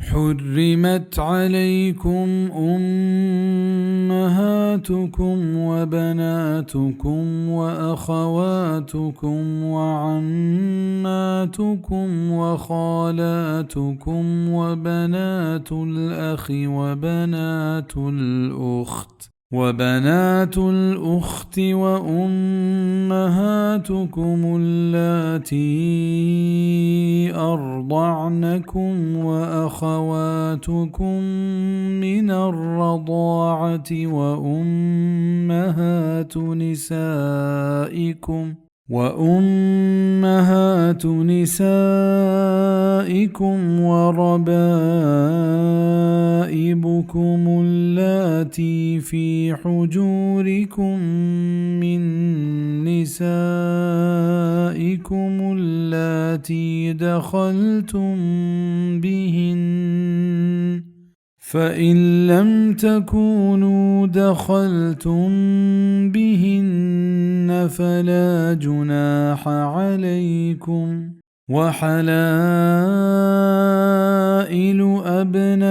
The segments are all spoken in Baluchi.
حرمت عليكم أمهاتكم وبناتكم وأخواتكم وعماتكم وخالاتكم وبنات الأخ وبنات الأخت وبنات الأخت وأمهاتكم اللاتي أرضعنكم وأخواتكم من الرضاعة وأمهات نسائكم وأمهات نسائكم وربائبكم اللاتي في حجوركم من نسائكم اللاتي دخلتم بهن فإن لم تكونوا دخلتم بهن فلا جناح عليكم، وحلائل أبنائكم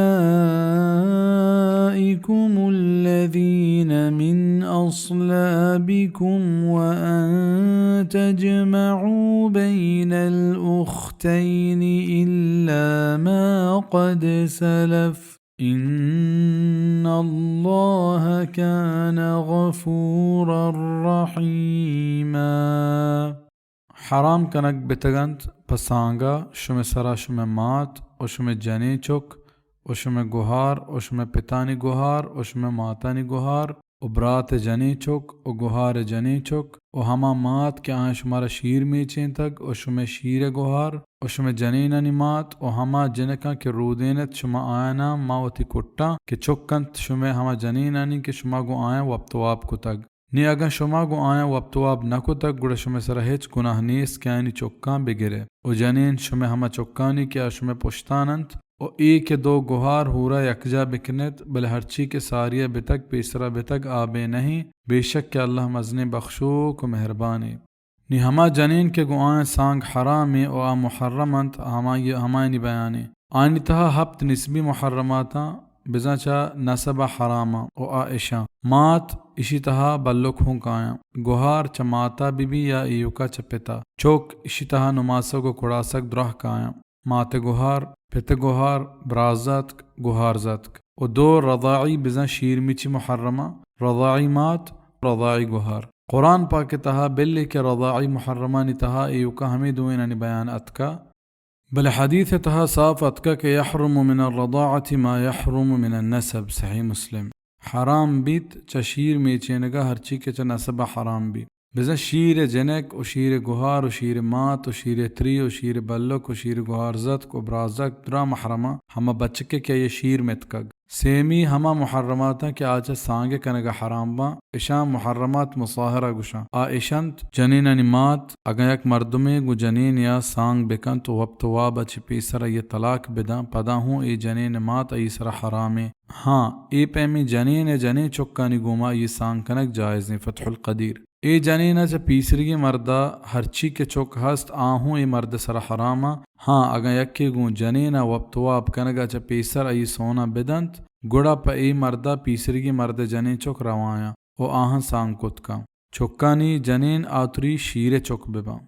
الذين من أصلابكم وأن تجمعوا بين الأختين إلا ما قد سلف، إن الله كان غفورا رحيما. حرام کنگ بتگنت پہ سانگا شمئے سرا شمئے مات و شمئے جنین چک و شمئے گہار و شمئے پتانی گہار و شمئے ماتانی گہار و برات جنین چک و گہار جنین چک و ہما مات کہ آیاں شمارا شیر میچینتگ و شمئے شیر گہار و شمئے جنینانی مات و ہما جنکاں کہ رودینت شما آیاناں ماں وتی کٹاں کہ چک انت شمئے ہما جنینانی کہ شما گوں آیاں وپت واب کتگ۔ نی اگاں شما گوں آیاں وپت واب نہ کتگ، گڑا شمئے سرا ہچ گناہ نیست کہ آیانی چکاں بگرئے و جنین شمئے ہما چکانی کہ آ شمئے پشتان انت و اے کہ دو گہار ہورا یکجا بکنیت، بلے ہرچی کہ ساریا بتگ، پیسرا بتگ، آ بے نہ ایں، بے شک کہ اللہ مزنیں بخشوک و مہربانے۔ نی ہما جنین کہ گوں آیاں سانگ حرامیں و آ محرم انت، ہمائی، ہمایانی بیانے۔ آیانی تہا ہپت نسبی محرماتاں، بزاں چہ نسب ء حراماں و آ اشاں: مات، اشی تہا بلک ہوں کایاں، گہار چہ ماتا بہ بی یا ایوکا چہ پتا، چک، اشی تہا نماسگ و کڑاسگ دراہ کایاں، مات گہار، پت گہار، برازاتک، گہارزاتک۔ و دو رضاعی، بزاں شیر مچی محرماں، رضاعی مات، رضاعی گہار۔ قرآن پاک تہا بلے کہ رضاعی محرمانی تہا ایوکا ہمے دوئینانی بیان اتکا، بلے حدیث تہا صاف اتکا کہ يحرم من الرضاعة ما يحرم من النسب، صحیح مسلم۔ حرام بیت چہ شیر میچینگا ہرچی کہ چہ نسب حرام بیت۔ بزاں شیر جنک و شیر گہار و شیر مات و شیر تری و شیر بلک و شیر گہارزتک و برازتک درا محرماں، ہما بچکے کہ آئی شیر متکگ۔ سیمی ہما محرماتاں کہ آ چہ سانگ کنگ ء حرام باں، اشاں محرمات مصاہرہ گوشاں۔ آ اش انت: جنینانی مات، اگاں یک مردمے گوں جنین یا سانگ بکنت و وپت واب ء چہ پیسر آئی ء طلاق بداں، پدا ہوں اے جنین ء مات آئی سرا حرامیں۔ ہاں، اے پیمیں جنین ء جنین چکانی گوما آئی سانگ کنگ جائزیں۔ فتح القدیر۔ اے جنین ء چہ پیسریگیں مرد ء ہرچی کہ چک ہست، آ ہوں اے مرد ء سرا حرام ء۔ ہاں، اگاں یکے گوں جنین ء وپت واب کنگ ء چہ پیسر آئی سوناں بدنت، گڑا پہ اے مرد ء پیسریگیں مرد ء جنین چک روایاں و آہاں سانگ کت کن۔ چکانی جنین آتری شیر ء چک بباں۔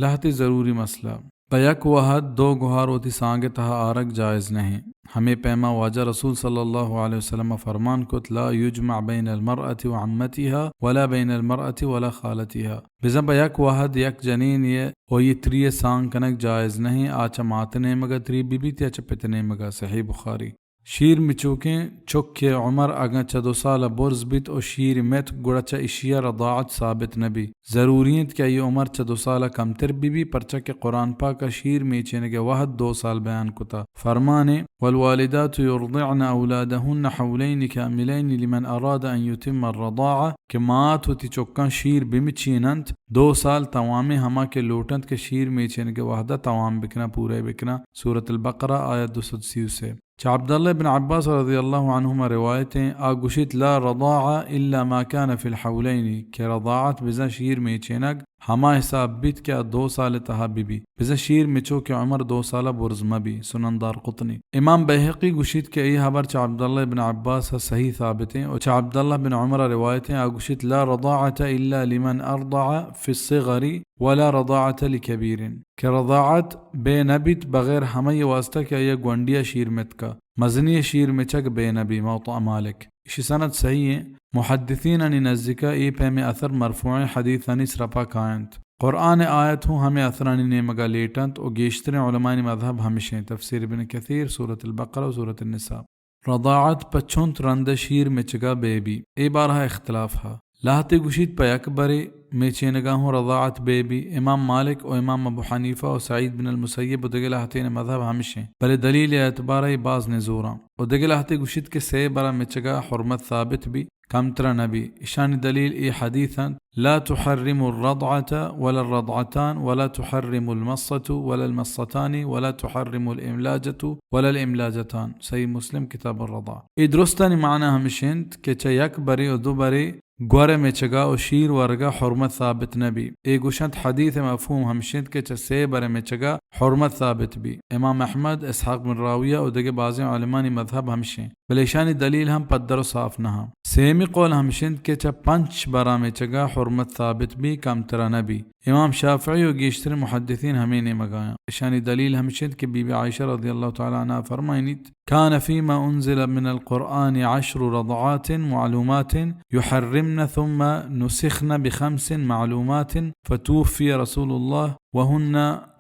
لہتے ضروری مسئلہ۔ پہ یک وہد دو گہار وتی سانگ ء تہا آرگ جائز نہ انت۔ ہمے پیما واجہ رسول صلی اللہ علیہ وسلم ء فرمان کت: لا یجمع بین المرأة و عمتها ولا بین المرأة ولا خالتها۔ بزاں پہ یک وہد یک جنینے ء و آئی تری ء سانگ کنگ جائز نہ انت، آ چہ مات ء نیمگ ء تری بہ بیت یا چہ پت ء نیمگ ء۔ صحیح بخاری۔ شیر مچوکیں چک ء عمر اگاں چہ دو سال ء برز بیت و شیر متک، گڑا چہ اشی ء رضاعت ثابت نہ بیت۔ ضروری انت کہ آئی عمر چہ دو سال ء کمتر بہ بیت، پرچا کہ قرآن پاک ء شیر میچینگ ء وہد دو سال بیان کتہ۔ فرمانے: والوالدات يرضعن أولادهن حولين كاملين لمن أراد أن يتم الرضاعة، کہ مات وتی چکاں شیر بمچیننت دو سال توامیں، ہما کہ لوٹنت کہ شیر میچینگ ء وہد ء توام بکناں، پورہ بکناں۔ سورۃ البقرہ، آیت دو سد سی و سے۔ چہ عبداللہ ابن عباس رضی اللہ عنہما روایت ایں، آ گوشیت: لا رضاعة إلا ما كان في الحولين، کہ رضاعت بزاں شیر میچینگ ہما حساب بیت کہ آ دو سال تہا بہ بی۔ بزاں شیر مچو کہ عمر دو سالہ برز مہ بی۔ سنن دارقطنی۔ امام بیہقی گوشیت کہ اے ہبر چہ عبداللہ ابن عباس ء صحیح ثابتیں و چہ عبداللہ بن عمر ء روایتیں، آ گوشیت: لا رضاعة الا لمن ارضع في الصغر ولا رضاعة لكبير، کہ رضاعت بے نہ بیت بغیر ہمئی واسطہ کہ آئی ء گونڈی ء شیر متکا، مزنی ء شیر مچگ بے نہ بی۔ موطأ مالک۔ اشی سند صحیح ایں۔ محدثینانی نزیکا اے پیمیں اثر مرفوعیں حدیثانی سرپا کاینت۔ قرآن آیت ہوں ہمے اثرانی نیمگا لیٹنت و گیشتریں علمانی مذہب ہمشیں، تفسیر ابن کثیر، سورۃ البقرہ و سورۃ النساء۔ رضاعت پہ چنت رند شیر مچگا بے بی، اے بارہا اختلاف ہا۔ لہتے گوشیت پہ یک برے میچینگا ہوں رضاعت بے بی۔ امام مالک و امام ابو حنیفہ و سعید بن المسیب و دگہ لہتین مذہب ہمشیں، بلے دلیل اعتبارا اے باز نزوراں۔ و دگہ لہتے گوشیت کہ سے برا مچگا حرمت ثابت بی، کمترا نہ بی۔ اشانی دلیل اے حدیث انت: لا تحرم الرضعة ولا الرضعتان ولا تحرم المصة ولا المصتان ولا تحرم الاملاجة ولا الاملاجتان۔ صحیح مسلم، کتاب الرضاع۔ اے درستانی معنی ہمش انت کہ چہ یک برے و دو برے گور ء مچگا و شیر ورگا حرمت ثابت نہ بی۔ اے گوشنت حدیث ء مفہوم ہمشنت کہ چہ سے بر ء مچگا حرمت ثابت بی۔ امام احمد، اسحاق بن راویہ و دگہ بازیں علمانی مذہب ہمشیں، بلے ایشانی دلیل ہم پدر و صاف نہ ہاں۔ سیمی قول ہمشنت کہ چہ پنچ برا مچگا حرمت ثابت بی، کمترا نہ بی۔ امام شافعی و گیشتریں محدثین ہمے نیمگایاں۔ اشانی دلیل ہمشنت کہ بی بی عائشہ رضی اللہ تعالی عنہا فرمائنیت: كان فيما أنزل من القرآن عشر رضعات معلومات يحرمن ثم نسخن بخمس معلومات فتوفي رسول الله وهن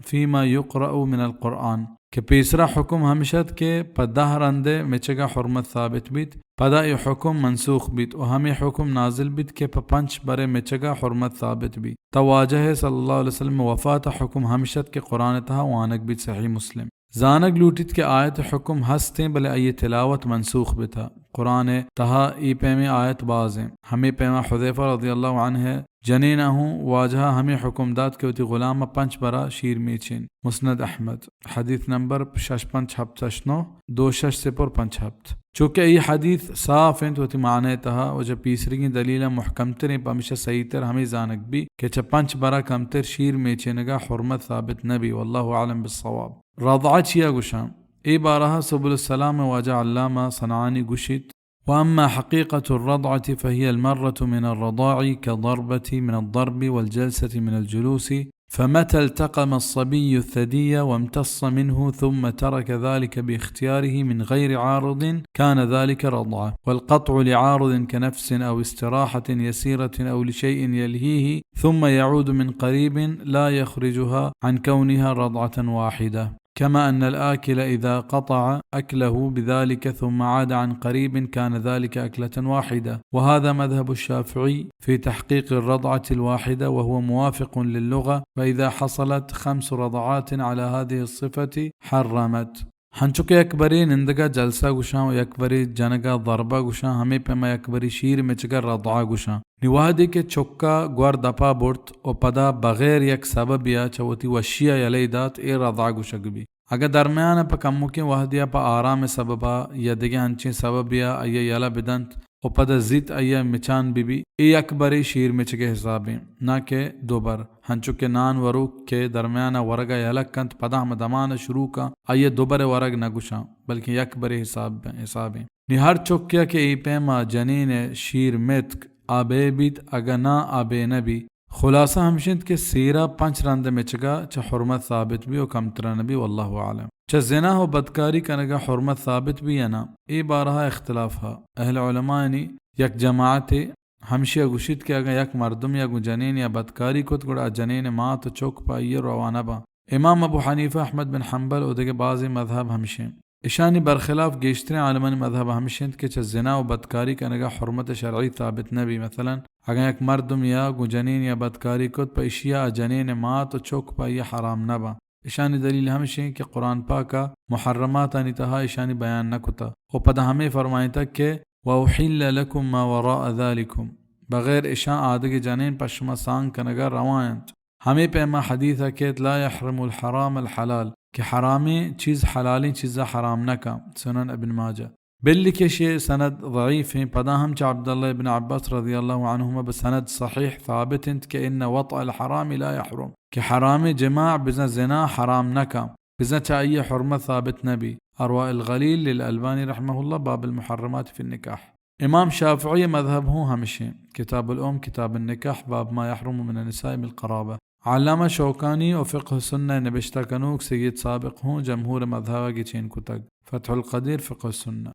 فيما يقرأ من القرآن۔ کہ پیسرا حکم ہمش ات کہ پہ دہ رندے مچگا حرمت ثابت بیت، پدا اے حکم منسوخ بیت و ہمے حکم نازل بیت کہ پہ پنچ برے مچگا حرمت ثابت بیت۔ تا واجہ صلی اللہ علیہ وسلم وفات حکم ہمش ات کہ قرآن تہا وانگ بیت۔ صحیح مسلم۔ زانگ لوٹیت کہ آیت حکم ہستیں، بلے آئی تلاوت منسوخ بتا۔ قرآن تہا اے پیمیں آیت بازیں۔ ہمے پیما حذیفہ رضی اللہ عنہ جنینا ہوں واجہ ہمے حکم دات کہ وتی غلام پنچ برا شیر میچین۔ مسند احمد، حدیث نمبر شش پنچ ہپت شش نو، دو شش صفر پنچ ہپت۔ چونکہ اے حدیث صاف انت وتی معنی تہا و چہ پیسریگیں دلیل محکم تریں، پمیشا صحیح تر ہمے زانگ بی کہ چہ پنچ برا کمتر شیر میچینگا حرمت ثابت نہ بی۔ واللہ اعلم بالصواب۔ رضعہ چیا گوشاں؟ اے بارہا سبل السلام واجہ علامہ صنعانی گوشیت: وأما حقيقة الرضعة فهي المرة من الرضاع كضربة من الضرب والجلسة من الجلوس، فمتى التقم الصبي الثدي وامتص منه ثم ترك ذلك باختياره من غير عارض كان ذلك رضعة، والقطع لعارض كنفس أو استراحة يسيرة أو لشيء يلهيه ثم يعود من قريب لا يخرجها عن كونها رضعة واحدة، كما أن الآكل إذا قطع أكله بذلك ثم عاد عن قريب كان ذلك أكلة واحدة، وهذا مذهب الشافعي في تحقيق الرضعة الواحدة، وهو موافق للغة، فإذا حصلت خمس رضعات على هذه الصفة حرمت۔ ہنچو کہ یک برے نندگا جلسہ گوشاں و یک برے جنگا ضربہ گوشاں، ہمے پیما یک برے شیر مچگا رضعہ گوشاں۔ نی وہدے کہ چکا گور دپا برت و پدا بغیر یک سببیا چہ وتی وشیا یلہ دات، اے رضعہ گوشگ بی۔ اگہ درمیان ء پہ کمکیں وہدے ء پہ آرام ء سبب ء یا دگہ انچیں سببے ء آئی ء یلہ بدنت و پدا زیت آئی ء مچان بہ بی، اے یک برے شیر مچگ ء حسابیں، نہ کہ دو بر۔ ہنچو کہ نان وروک کہ درمیان ء ورگ ء یلہ کنت، پدا ہما دمان ء شروع کن، آئی ء دو برے ورگ نہ گوشاں، بلکیں یک برے حساب، حسابیں۔ نی ہر چکے ء کہ اے پیم ء جنین ء شیر متک، آ بے بیت، اگہ ناں آ بے نہ بی۔ خلاصہ ہمش انت کہ سیرا پنچ رند ء مچگا چہ حرمت ثابت بی و کمترا نہ بی، واللہ اعلم۔ چہ زنا و بدکاری کنگا حرمت ثابت بی یا نہ، اے بارہا اختلاف ہا۔ اہل علماءانی یک جماعتے ہمشیا گوشیت کہ اگاں یک مردمے ء گوں جنینے ء بدکاری کت، گڑا آ جنین ء مات و چک پہ آئی ء روا نہ باں۔ امام ابو حنیفہ، احمد بن حنبل و دگہ بازیں مذہب ہمشیں۔ اشانی برخلاف گیشتریں عالمانی مذہب ہمش انت کہ چہ زنا و بدکاری کنگا حرمت شرعی ثابت نہ بی۔ مثلاً اگاں یک مردمے ء گوں جنینے ء بدکاری کت، پہ اشیا آ جنین ء مات و چک پہ آئی ء حرام نہ باں۔ اشانی دلیل ہمش انت کہ قرآن پاک ء محرماتانی تہا اشانی بیان نہ کتہ و پدا ہمے فرمائینتگ کہ وأحل لكم ما وراء ذلكم، بغیر اشاں آدگہ جنین پہ شما سانگ کنگا روا انت۔ ہمے پیما حدیث ء کیت، لا يحرم الحرام الحلال، کہ حرامیں چیز حلالیں چیزا حرام نہ کن۔ سنن ابن ماجہ۔ بلکہ اشی سند ضعیف ایں، پدا ہم چہ عبداللہ ابن عباس رضی اللہ عنہما بہ سند صحیح ثابت انت کہ ان وطئ الحرام لا يحرم، کہ حرام جماع بزاں زنا حرام نہ کن، بزاں چہ آئی حرمت ثابت نہ بی۔ ارواء الغلیل للالبانی رحمہ اللہ، باب المحرمات فی النکاح۔ امام شافعی مذہب ہوں ہمشیں، کتاب الام، کتاب النکاح، باب ما يحرم من النساء بالقرابة۔ علامہ شوکانی و فقہ السنہ نبشتہ کنوک سید سابق ہوں جمہور مذہب گچین کتگ۔ فتح القدیر، فقہ السنہ۔